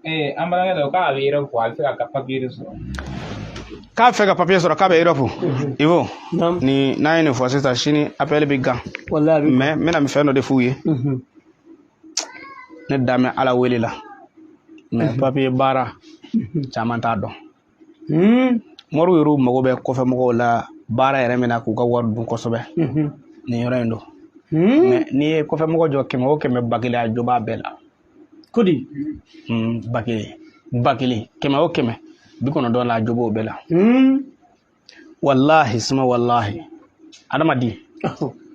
Ee an balimakɛ dɔ k'a bɛ Europe, a bɛ fɛ ka papier de sɔrɔ. K'a fɛ ka papier sɔrɔ, k'a bɛ Europe. Ivo, ni n'a ye nin fɔ sisan, sini appel bɛ gan. Mais n bɛna fɛn dɔ de f'u ye. Ne dan bɛ Ala wele la, mais papier baara caman t'a dɔn. Moriw yɛrɛw mago bɛ kɔfɛ mɔgɔw la baara yɛrɛ min na k'u ka wari dun kosɛbɛ, nin yɔrɔ in don. Mais n'i ye kɔfɛ mɔgɔ jɔ 100 o 100, 1000 a jo b'a bɛɛ la. Kodi. 1000, 1000, 100 o 100, 90 la, a jo b'o bɛɛ la. Walahi suma walahi, adamaden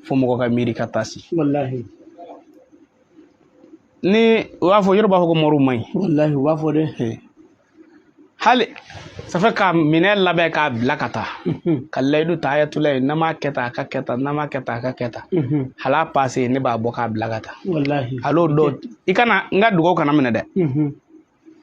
fo mɔgɔ ka miiri ka taa si. Walahi. Ni u b'a fɔ, yɔrɔ b'a fɔ ko moriw man ɲi. Walahi, u b'a fɔ dɛ. Hali ça fait ka minɛn labɛn k'a bila ka taa, ka layidu ta ayatula ye, n'an m'a kɛ tan a ka kɛ tan, n'an m'a kɛ tan a ka kɛ tan, hal'a passe ne b'a bɔ k'a bila ka taa. Walahi. Al'o dɔw i kana n ka dugawu kana minɛ dɛ.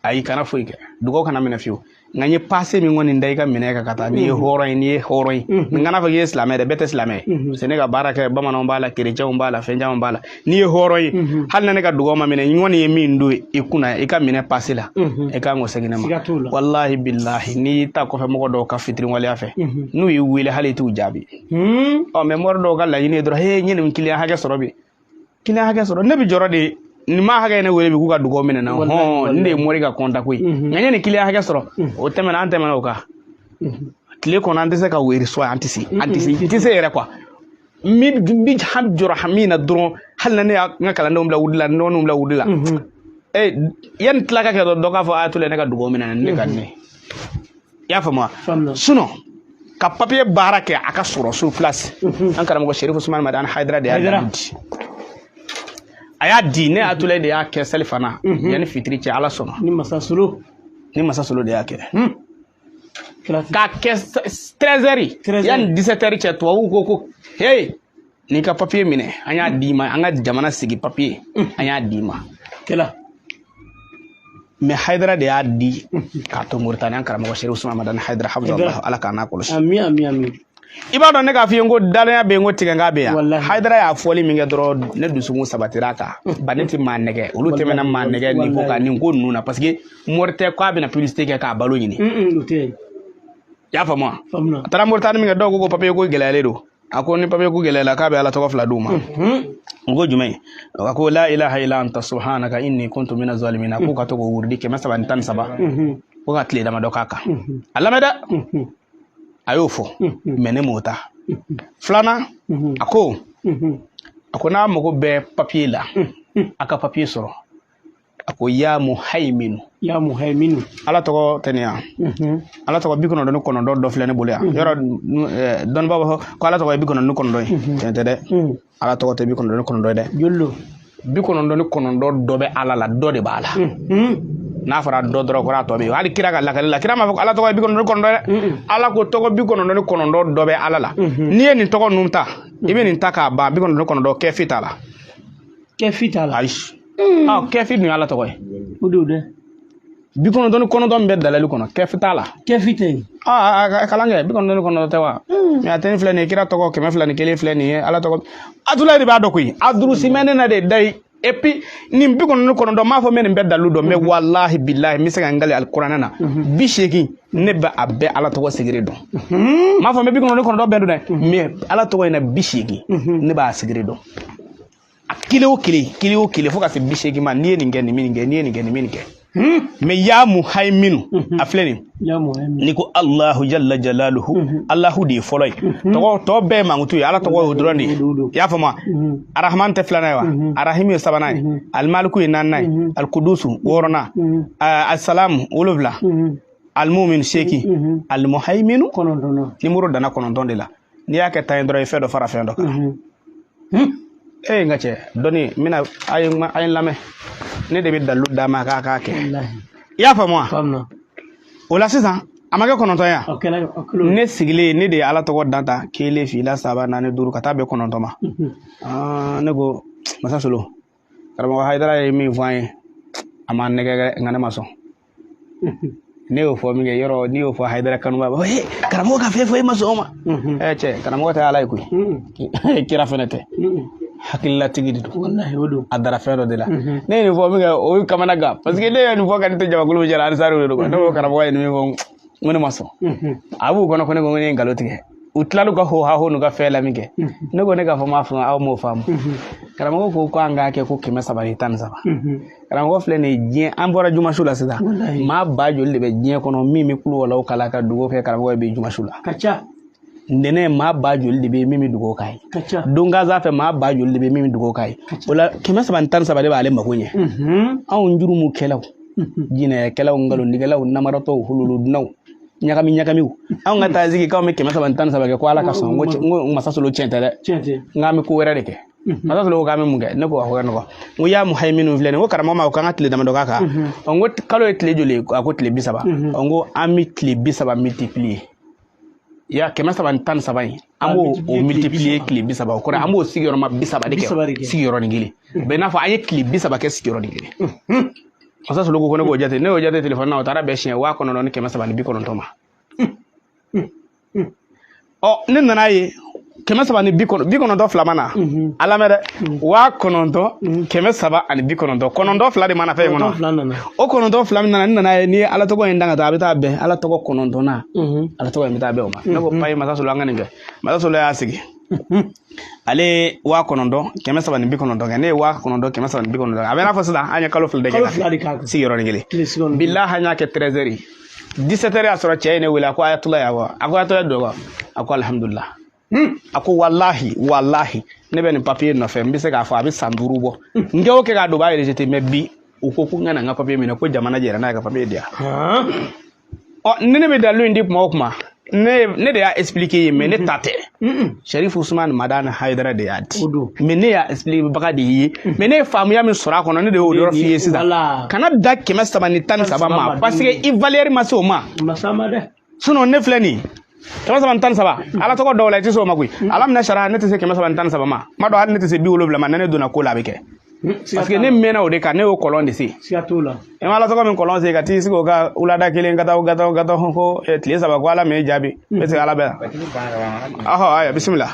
Ayi, kana foyi kɛ, dugawu kana minɛ fiyewu. Nka n ye passe min kɔni da i ka minɛ kan ka taa, n'i ye hɔrɔn ye, n'i ye hɔrɔn ye, n kana fɔ k'i ye silamɛ dɛ, bɛɛ tɛ silamɛ ye. Parce que ne ka baara kɛ, bamananw b'a la, kerecɛnw b'a la, fɛn caman b'a la. N'i ye hɔrɔn ye, hali na ne ka dugawu ma minɛ, n kɔni ye min don i kunna i ka minɛ passe la, i kan k'o segin ne ma. Walahi bilahi, n'i y'i ta kɔfɛ mɔgɔ dɔw ka fitiriwaleya fɛ, n'u y'i wele hali i t'u jaabi. Ɔ mais mɔri dɔw ka laɲini ye dɔrɔn, he, n ye nin kiliyan hakɛ sɔrɔ bi, kiliyan hakɛ sɔrɔ, ne bɛ jɔrɔ de nin maa hakɛ ye ne wele bi k'u ka dugawu minɛ na, hɔn nin de ye mori ka kɔnta ko ye. Nka n ye nin kiliyan hakɛ sɔrɔ, o tɛmɛna, an tɛmɛna o kan. Tile kɔnɔ an tɛ se ka weri sɔn, an tɛ se, an tɛ se, n tɛ se yɛrɛ quoi. N bɛ jɔrɔ hami na dɔrɔn, hali na ne y'a n ka kalandenw bila wuli la, n dɔgɔninw bila wuli la. Yanni tila ka kɛ dɔrɔn, dɔ k'a fɔ a tole ne ka dugawu minɛ na, ne ka ne. I y'a faamu wa? Sinon ka papier baara kɛ a ka sɔrɔ sur place. An karamɔgɔ Serifu Usumani Madani Hayidara de y'a di. A y'a di ne Atulayi de y'a kɛ sali fana yanni fitiri cɛ, Ala sɔnna. Ni masa solo. Ni masa solo de y'a kɛ. K'a kɛ 13 heures yanni 17 heures cɛ, tubabuw ko ko hey, n'i ka papier minɛ, an y'a d'i ma, an ka jamana sigi papier, an y'a d'i ma. Kɛla. Mais Hayidara de y'a di k'a to Moritani, an karamɔgɔ Serifu Usumani Madani Hayidara hafizallahu, Ala k'a n'a kɔlɔsi. Ami ami ami. I b'a dɔn ne k'a f'i ye n ko dalenya bɛ yen, n ko tigɛnkan bɛ yan. Hayidara y'a fɔli min kɛ dɔrɔn, ne dusukun sabatira a kan. Ba ne tɛ maa nɛgɛ, olu tɛmɛna maa nɛgɛ nin ko kan, nin ko ninnu na, parce que mori tɛ k'a bɛna publicité kɛ k'a balo ɲini. I y'a faamu wa? A taara Moritani min kɛ, dɔw ko ko papier ko gɛlɛyalen don. A ko ni papier ko gɛlɛyala, k'a bɛ Ala tɔgɔ fila d'u ma. N ko jumɛn? A ko la ilaha illa anta subhanaka inni kuntu minaz zalimin. K'u ka to k'o wurudi 313, ko ka tile damadɔ k'a kan. A lamɛn dɛ, a y'o fɔ, mais ne m'o ta. Filanan, a ko n'a mago bɛ papier la, a ka papier sɔrɔ. A ko ya muhaiminu. Ya muhaiminu. Ala tɔgɔ tɛ nin yan. Ala tɔgɔ 99 dɔ filɛ ne bolo yan. Yɔrɔ dɔnnibaw b'a fɔ ko Ala tɔgɔ ye 99 ye. Tiɲɛ tɛ dɛ. Ala tɔgɔ tɛ 99 ye dɛ. Jolo. 99 dɔ bɛ Ala la, dɔ de b'a la. N'a fɔra dɔ dɔrɔn, kɔrɔ a tɔ bɛ yen. Hali kira ka lakali la, kira m'a fɔ ko Ala tɔgɔ ye 99 ye dɛ. Ala ko tɔgɔ 99 dɔ bɛ Ala la. N'i ye nin tɔgɔ ninnu ta, i bɛ nin ta k'a ban, 99 kɛfi t'a la. Kɛfi t'a la. Ayi. Kɛfi dun ye Ala tɔgɔ ye. O don dɛ. 99 min bɛ dalalu kɔnɔ, kɛfi t'a la. Kɛfi tɛ yen. Kalan kɛ, 99 tɛ wa? Mais a tɛ nin filɛ nin ye, kira tɔgɔ 201 filɛ nin ye, Ala tɔgɔ. Atulayi de b'a dɔn koyi. A durusi mɛ ne na de da ye. Et puis nin 99, n m'a fɔ n bɛ nin bɛɛ dalilu dɔn, mais walahi bilahi n bɛ se ka n kali alikuranɛ na. 80 ne bɛ a bɛɛ Ala tɔgɔ sigiri dɔn. N m'a fɔ n bɛ 99 bɛɛ dɔn dɛ, mais Ala tɔgɔ in na 80 ne b'a sigiri dɔn. A kelen o kelen, kelen o kelen fo ka se 80 ma, n'i ye nin kɛ, nin bɛ nin kɛ, n'i ye nin kɛ, nin bɛ nin kɛ. Mais ya muhaiminu, a filɛ nin. N'i ko Allahu jalla jalaluhu, Allahu de ye fɔlɔ ye. Tɔgɔ tɔ bɛɛ ye mankutu ye, Ala tɔgɔ y'o dɔrɔn de ye. I y'a faamu wa? Arahman tɛ filanan ye wa? Arahim ye sabanan ye. Alimaliku ye naaninan ye. Alikudusu wɔɔrɔnan. Asalamu 7. Almumin 8. Almuhaiminu 9. Nimoro danna 9 de la. N'i y'a kɛ 10 ye dɔrɔn, i fɛn dɔ fara fɛn dɔ kan. N ka cɛ, dɔnni n bɛna a ye n lamɛn. Ne de bɛ dalilu d'a ma k'a k'a kɛ. I y'a faamu wa? O la sisan a ma kɛ 9 ye wa? Ne sigilen, ne de ye Ala tɔgɔ dan ta 1 2 3 4 5 ka taa bɛn 9 ma. Ne ko masa solo, karamɔgɔ Hayidara ye min fɔ an ye, a ma nɛgɛ dɛ, nka ne ma sɔn. Ne y'o fɔ min kɛ, yɔrɔ n'i y'o fɔ Hayidara kanuba b'a fɔ he, karamɔgɔ ka fɛn fɔ e ma sɔn o ma. Cɛ, karamɔgɔ tɛ Ala ye koyi. Kira fɛnɛ tɛ. Hakililatigi de don. Walahi o don. A dara fɛn dɔ de la. Ne ye nin fɔ min kɛ, o ye kamana gan, parce que ne ye nin fɔ ka ne to jamakulu min cɛla, alisariw de don quoi. Ne ko karamɔgɔ ye nin min fɔ, n ko ne ma sɔn. A b'u kɔnɔ ko ne ko ne ye nkalon tigɛ. U tilal'u ka ho ha ho n'u ka fɛn la min kɛ, ne ko ne k'a fɔ m'a faamu, aw m'o faamu. Karamɔgɔ ko an k'a kɛ ko 313. Karamɔgɔ filɛ nin ye, diɲɛ an bɔra jumasu la sisan, maa ba joli de bɛ diɲɛ kɔnɔ min bɛ kulu walaw kala ka dugawu kɛ karamɔgɔ ye bi jumasu la? Ka ca. Ntɛnɛn, maa ba joli de bɛ yen min bɛ dugawu k'a ye? Ka ca. Don gansan fɛ, maa ba joli de bɛ yen min bɛ dugawu k'a ye? O la 313 de b'ale mago ɲɛ. Anw jurumukɛlaw, jinɛkɛlaw, nkalontigɛlaw, namaratɔw, hululudunnaw, ɲagami ɲagamiw, anw ka taa sigi k'anw bɛ 313 kɛ ko Ala ka sɔn, n ko masa Solo tiɲɛ tɛ dɛ. Tiɲɛ tɛ. N k'an bɛ ko wɛrɛ de kɛ. Masa Solo ko k'an bɛ mun kɛ? Ne ko a ko ka nɔgɔn. N ko yaa muhayiminu filɛ nin ye, n ko karamɔgɔ ma ko k'an ka tile damadɔ k'a kan. N ko kalo ye tile joli ye? A ko tile 30. N ko an bɛ tile 30 multiplier ya 313 in, an b'o o multiplier tile 30, o kɔrɔ an b'o sigiyɔrɔma 30 de kɛ sigiyɔrɔnin kelen. O bɛ n'a fɔ an ye tile 30 kɛ sigiyɔrɔnin kelen. Masa Solo ko ne k'o jate, ne y'o jate telefɔni na, o taara bɛn siɲɛ 9390 ma. Ɔ, ne nana ye 390 fila ma na, a lamɛn dɛ, 9390, kɔnɔntɔn fila de mana fɛn in kɔnɔ. O kɔnɔntɔn fila min nana, ne nana ye n'i ye Ala tɔgɔ in dan ka taa, a bɛ taa bɛn Ala tɔgɔ kɔnɔntɔnna, Ala tɔgɔ in bɛ taa bɛn o ma. Ne ko payi Masa Solo, an ka nin kɛ. Masa Solo y'a sigi, ale ye 9390 kɛ, ne ye 9390 kɛ. A bɛ n'a fɔ sisan an ye kalo 2 de kɛ sigiyɔrɔnin kelen. Bilahi an y'a kɛ 13 heures, 17 heures y'a sɔrɔ cɛ ye ne wele, a ko ayatollah ya wa, a ko ayatollah don wa, a ko alihamudulila. A ko walahi walahi ne bɛ nin papiye nɔfɛ, n bɛ se k'a fɔ a bɛ san 5 bɔ, n kɛ o kɛ k'a don b'a rejeté, mais bi u ko ko n ka na n ka papiye minɛ, ko jamana jɛra n'a ye ka papiye di yan. Ɔ, ni ne bɛ dalilu in di kuma o kuma, ne de y'a expliqué ye, mais ne ta tɛ. Sharif Usman Madani Hayidara de y'a di, mais ne y'a expliqué baga de ye, mais ne ye faamuya min sɔrɔ a kɔnɔ, ne de y'o yɔrɔ f'i ye sisan. Kana da 313 ma, parce que i valeur ma se o ma. Sinon ne filɛ nin ye 313, Ala tɔgɔ dɔw la i tɛ se o ma koyi. Ala minɛ sara, ne tɛ se 313 ma, ma dɔn hali ne tɛ se 70 ma, ne ne donna ko la a bɛ kɛ. Parce que ne mɛnna o de kan, ne y'o kɔlɔn de se. E ma Ala tɔgɔ min kɔlɔn se ka t'i sigi o ka wulada kelen ka taa ka taa ka taa ko tile 3 ko Ala m'e jaabi, est ce que Ala bɛ yan? Ahɔ, ayiwa, bisimila.